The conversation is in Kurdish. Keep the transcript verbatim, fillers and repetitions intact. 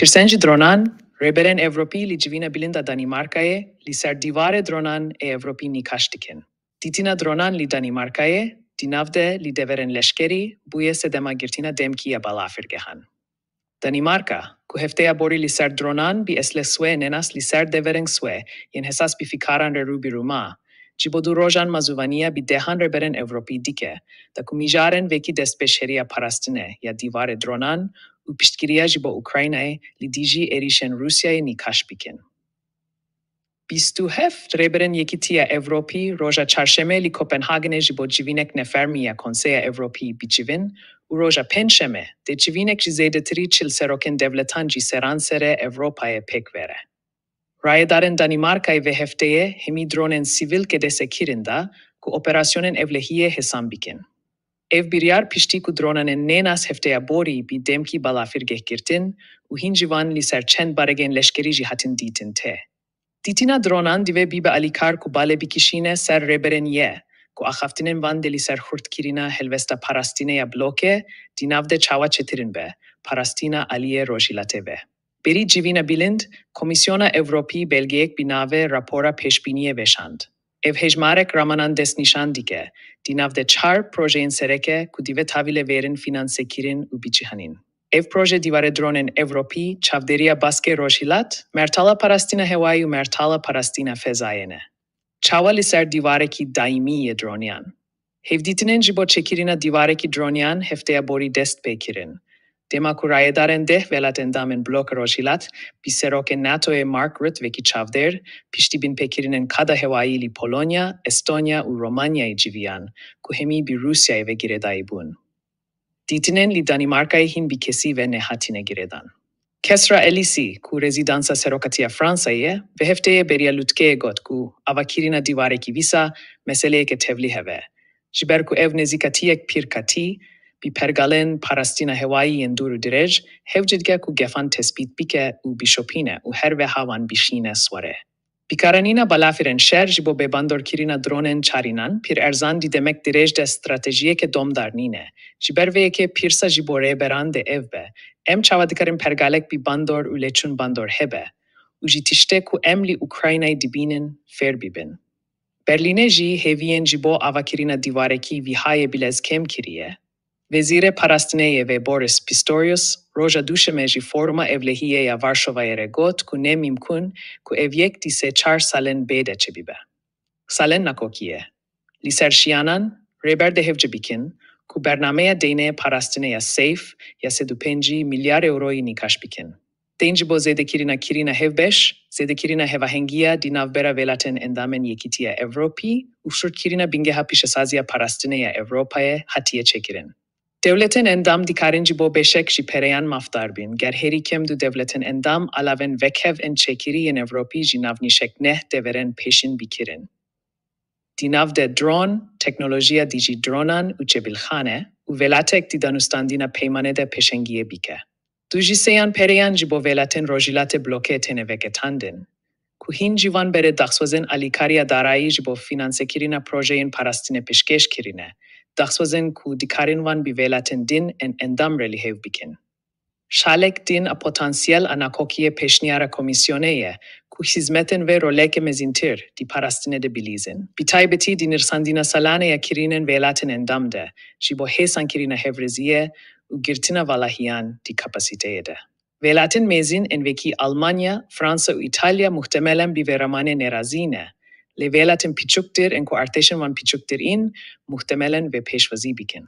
Pirsenc ji dronan, rêberên Ewropî li civîna bilind a Danîmarkayê li ser dîwarê dronan ê Ewropî nîqaş dikin. Dîtina dronan li Danîmarkayê, di nav de li deverên leşkerî, bûye sedema girtina demkî ya balafirgehan. Danîmarka, ku hefteya borî li ser dronan bi eslê swê nenas li ser deverên swê yên hesas bi fikaran re rû bi rû ma, ji bo du rojan mazûvaniya bi dehan rêberên Ewropî dike, da ku mijarên vekî destpêşheriya parastinê ya dîwarê dronan û piştgiriya ji bo Ukraynayê li dijî êrîşên Rûsyayê nîqaş bikin. Bîst û heft rêberên Yekîtiya Ewropî roja çarşemê li Kopenhagenê ji bo civînek nefermî ya Konseya Ewropî bicivin û roja pêncşemê dê civînek ji zêdetirî çil serokên dewletan ji seranserê Ewropayê pêk vere. Rayedarên Danîmarkayê vê hefteyê hemî dronên sivîl kedese kirin da ku operasyonên ewlehiyê hêsan bikin. Ev biryar piştî ku dronanên nênas hefteya borî bi demkî balafirgeh girtin û hîn ji van li ser çend baregên leşkerî jî hatin dîtin tê. Dîtina dronan divê bibe alîkar ku bale bikişîne ser rêberên yê ku axaftinên van dê li ser xurtkirina helwesta parastinê ya blokê di nav de çawa çêtirin be, parastina aliyê rojhilatê ve. Berî civîna bilind, Komîsyona Ewropî belgeyek bi navê Rapora Pêşbîniyê veşand. Ev hejmarek ramanan destnîşan dike, di nav de çar projeyên sereke ku divê tahvîlê vêrin finansekirin û bicihanîn. Ev proje dîwarê dronên Ewropî, çavdêriya baskê rojhilat, mertala parastina hewayî û mertala parastina fezayê ne. Çawa li ser dîwarekî daîmî yê droniyan? Hevdîtinên ji bo çêkirina dîwarekî droniyan hefteya borî dest pê kirin. Dema ku rayedarên deh welat endamên Bloka Rojhilat bi serokê NATOyê Mark Rutte wekî çavdêr, piştî binpêkirinên kada hewayî li Polonya, Estonya û Romanyayê civiyan, ku hemî bi Rûsyayê ve girêdayî bûn. Dîtinên li Danîmarkayê hîn bi kesî ve nehatine girêdan. Kesra Elîsî, ku rezîdansa serokatiya Fransayê ye, vê hefteyê beriya lûtkeyê got ku avakirina dîwarekî vîsa meseleyeke tevlî hev e. Ji ber ku ev nêzîkatiyek pir katî, bi pergalên parastina hewayî yên dûr û dirêj, hev jî dike ku gefan tespît bike û bişopîne û her wiha wan bişîne swarê. Bikaranîna balafirên şer ji bo bêbandorkirina dronên çarînan pir erzan di demek dirêj de stratejiyeke domdar nîne. Ji ber vê yekê pirsa ji bo rêberan dê ev be, em çawa dikarin pergalek bi bandor û lêçûn bandor hebe û ji tiştê ku em li Ukraynayê dibînin fêr bibin? Berlînê jî hêviyên ji bo avakirina dîwarekî vîhayê bilez kêm kiriye. Wezîrê Parastinê yê vê Boris Pistorius roja Duşemê ji Foruma Ewlehiyê ya Varşovayê re got ku ne mimkun ku ev yek di sê çar salen bê de çêbibe. Salen nakokî ye. Li ser şiyanan, rêber dê hevce bikin ku bernameya deynê parastinê ya SAFE ya sed û pêncî milyar euroyî nîqaş bikin. Deyn ji bo zêdekirina kirina hevbeş, zêdekirina hevahengiya di navbera welatên endamên Yekîtiya Ewropî û şurtkirina bingeha pîşesaziya parastinê ya Ewropayê hatiye çêkirin. Dewletên endam dikarin ji bo beşek ji pereyan mafdar bin, ger herî kêm du dewletên endam alavên vekhev ên çêkirî yên Ewropî ji navnîşek neh deverên pêşîn bikirin. Di nav de dron, teknolojiya dijî dronan û çebilxane û welatek di danûstandina peymanê de pêşengiyê bike. Du ji sêyan pereyan ji bo welatên rojhilatê blokê têne vegetandin, ku hîn ji van berê daxwazên alîkariya darayî ji bo finansekirina projeyên parastinê pêşkêş kirine, daxwazên ku dikarin wan bi welatên din ên endam re li hêv bikin. Şalek din a potansiyel a nakokiyê pêşniyara komîsyonê ye, ku hizmetên vê roleke mezîntir di parastinê de bilîzin, bi taybetî di nirsandina salanê ya kirînên welatên endam de, ji bo hêsankirina hevrêziyê û girtina valahiyan di kapasiteyê de. Welatên mêzin ên wekî Almanya, Fransa û Îtalya muhtemelen bi vê ramanê nerazî ne. Lê welatên piçûktir ên ku artêşên wan piçûktir în, muhtemelen vê pêşwazî bikin.